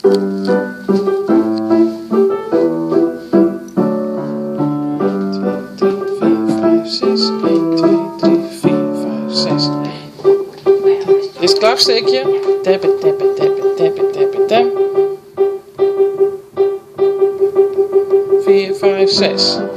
Twa, tri, fjouwer, fiif, seis. Ien, twa, tri, fjouwer, fiif, seis. Is it klapstikje? Teppe, teppe, teppe, teppe, teppe, tem. 4, 5, 6.